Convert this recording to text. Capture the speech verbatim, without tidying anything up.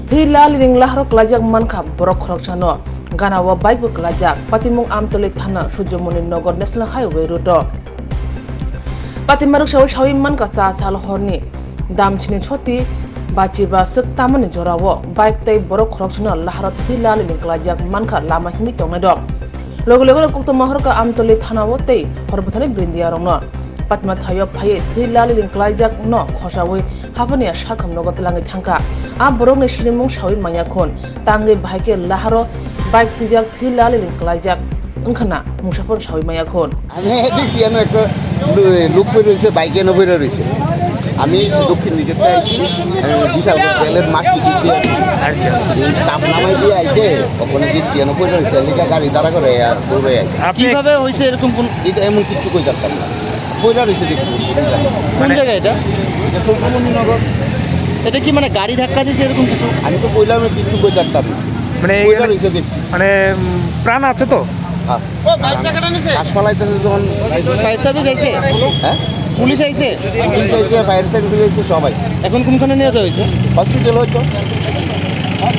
Thwi laliring laharo klaijak mankha borok khoroksano. Ganao bike bo klaijak. Patimung Amtoli thana Sujomoni Nagar National Highway road o. Patima rwksaui saui mankha cha sal horni damchini choti bachiba swk tamani jorao bike tei borok khoroksano laharo thwi laliring klaijak mankha lama himwi tongnai rok. Logi logi koktwma horkha Amtoli thanao tei horbuthani brindiya rokno. Patima thaio phaiwi thwi laliring klaijak no khosaui haphani sakham nogo twlangwi thangkha. A borokni sinimung saui manya khun. Tangwi bahai khe laharo bike twijak thwi laliring klaijak wngkhana mungsa phano saui manya khun. আমি দেখছি এনে একটা লো- লোক পড়ে রয়েছে, বাইকে এনে পড়ে রয়েছে। আমি দক্ষিণ দিকে আইছি, আমি বিশালগড় রেলের মাছ টিকিট দিয়ে এই স্টাফ নামাই দিয়ে আইতে ওখানে দেখছি এনে পড়ে রয়েছে, লিখা গাড়ি দাঁড়া করে আর দৌড়ে আইছি। আপনি কিভাবে হয়েছে এরকম কোন এটা এমন কিচ্ছু কই জানতাম না, পড়ে রয়েছে দেখছি। কোন মানে জায়গা এটা? এটা সৌভ্রমণি নগর। এটা কি মানে গাড়ি ধাক্কা দিয়েছে এরকম কিছু? আমি তো কইলাম কিচ্ছু কই জানতাম না, মানে পড়ে এখানে রয়েছে দেখছি। মানে উম, প্রাণ আছে তো? হ্যাঁ। কাশমালাইতে যখন ফায়ার সার্ভিস আইছে? হ্যাঁ? পুলিশ আইছে? পুলিশ আইছে, ফায়ার সার্ভিস আইছে, সব আইছে। এখন কোনখানে নিয়ে যাওয়া হয়েছে? হসপিটাল হয়তো। আর